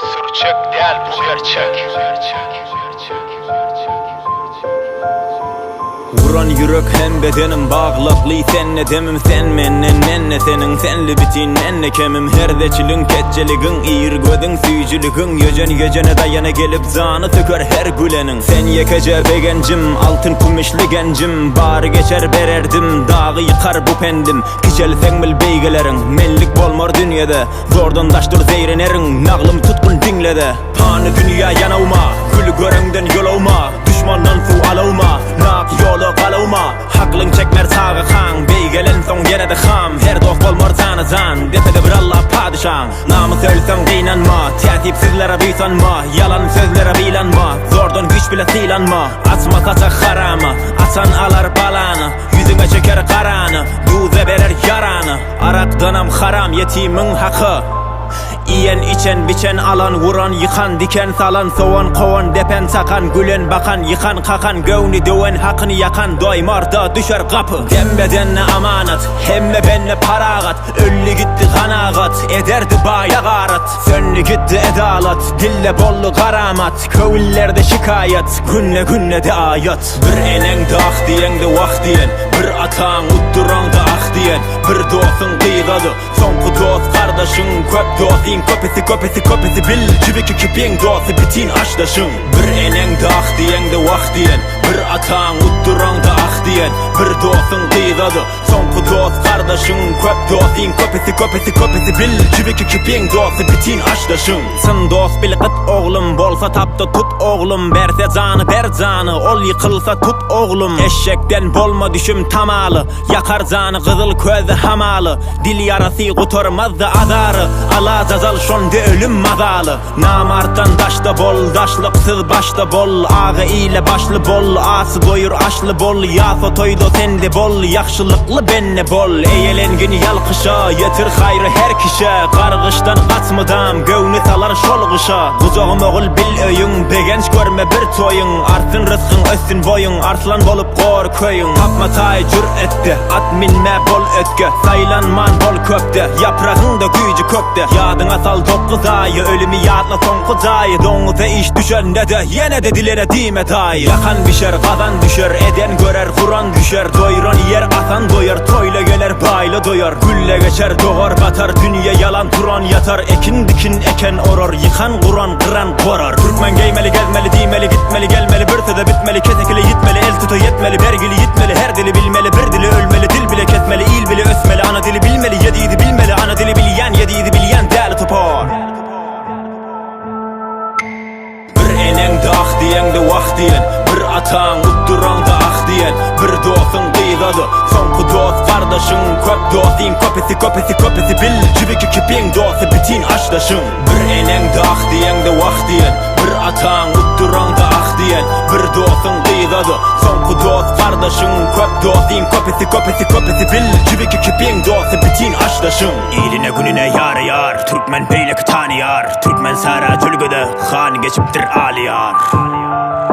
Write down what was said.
Sürçek däl bu gerçek. Uran ýürek hem bedenim baglykly sende demim sen menden mende seniň senli bitin mende kemim her zeçiliň ketjeligiň ir gözüň süýjüligiň ýöjen ýöjene daýana gelip jany söker her güleniň sen ýekeje begenjim altyn kümüşli genjim bary geçer bererdim dagy ýykar bu pendim Kiçelseň bil beýgeleriň, menlik bolmar dünýede, Zordan daş dur zeýreneriň, naglym tutgun diňle-de. Pany dünýä ýanawma, güli göreňden ýolawma, Duşmandan suw alawma, nak ýola galawma, Haklyň çekmer çagakaň, beýgelensoň ýene-de ham, Her dost bolmar jana-jan, depede bir Alla padyşaň. Namys ölseň gynanma, täsipsizlere buýsanma, Ýalan sözlere bylanma, zordan güýç bile sylanma, Açma saçak harama, açan alar balany. Ýüzüňe çeker garany, duza berer ýarany, Arakdanam haram ýetimiň haky. Iýen, içen, biçen, alan, wuran, ýykan, diken, salan, sowan, kowan, depen, çakan, gülen, bakan, ýykan, kakan, göwni döwen, hakyny ýakan, doýmar-da düşer gapy. Dem bedenne amanat, hemme bende paragat, Öldi gitdi kanagat, ederdi baýa garat, Söndi gitdi edalat, dille boldy garamat, Köwüllerde şikaýat, günde-günde-de aýat. Bir eneň dah diýeňde wah diýen, Bir ataň utduraňda ah diýen, Bir dostuň gyzady, soňky dost gardaşyň, Köp dostyň köpüsi köpüsi köpüsi bil, Jübiki kipiň dosty bitin aşdaşyň. Bir eneň dah diýeňde wah diýen, Bir ataň utduraňda ah diýen, Bir dostuň gyzady, Soňky dost gardaşyň köp dostyň köpüsi köpüsi köpüsi bil jübiki kipiň dosty bitin aşdaşyň. Çyn dost bil gyt oglum bolsa tapda tut oglum berse jany ber jany ol ýykylsa tut oglum eşekden bolma düşüm tamaly ýakar jany gyzyl közde hamaly dil ýarasy gutarmazda azary alajazal şonda ölüm mazaly. Namartdan daşda bol, daşlyksyz başda bol, Aga ile başly bol, asy doýur aşly bol, Ýasa toýda sende bol, ýagşylykly bende bol, Eýelengin ýalkyşa, ýetir haýry her kişä, Gargyşdan gaç mydam, göwni salar şol gyşa. Gujagym ogul bil öýüň, begenç görme bir toýuň, Artsyn rysgyň, össün boýuň, arslan bolup gor köýüň. Tapma taý jür-etde, at minme bol ötge, Saýlanman bol köpde, ýapragyň-da güýji kökde. Ýadyňa sal 9 aýy, ölümi ýatla soňky jaýy, Doňuza iş düşende-de, ýene-de dilene diýme daýy. Ýakan bişer, gazan düşer, eden görer, guran düşer, Doýran iýer, asan doýar, toýla geler, baýla doýar. Gülle geçer, dogar batar, dünýe ýalan, turan ýatar, Ekin dikin, eken orar, ýykan guran, gyran gorar. Türkmen geýmeli, gezmeli, diýmeli, gitmeli, gelmeli, bir söze bitmeli, kesekili ýitmeli, el tuta ýetmeli, bergili ýitmeli, her dili bilmeli, bir dili ölmeli, dil bile kesmeli, il bile ösmeli, ana dili bilmeli, ýedizi bilmeli, ana dili bilýän, ýedizi bilýän däli topar. Bir eneňde ah diýeňde wah diýen, Bir ataň utduraňda ah diýen, Bir dostuň gyzady, soňky dost gardaşyň, Köp dostyň köpüsi köpüsi köpüsi bil, Jübiki kipiň dosty bitin aşdaşyň. Bir eneňde ah diýeňde wah diýen, Bir ataň utduraňda ah diýen, Bir dostuň gyzady, soňky dost gardaşyň, Köp dostyň köpüsi köpüsi köpüsi bil, Jübiki kipiň dosty bitin aşdaşyň. Iline gününe ýaraýar, Türkmen beýleki tanyýar, Türkmen sara jülgede han geçipdir alyýar.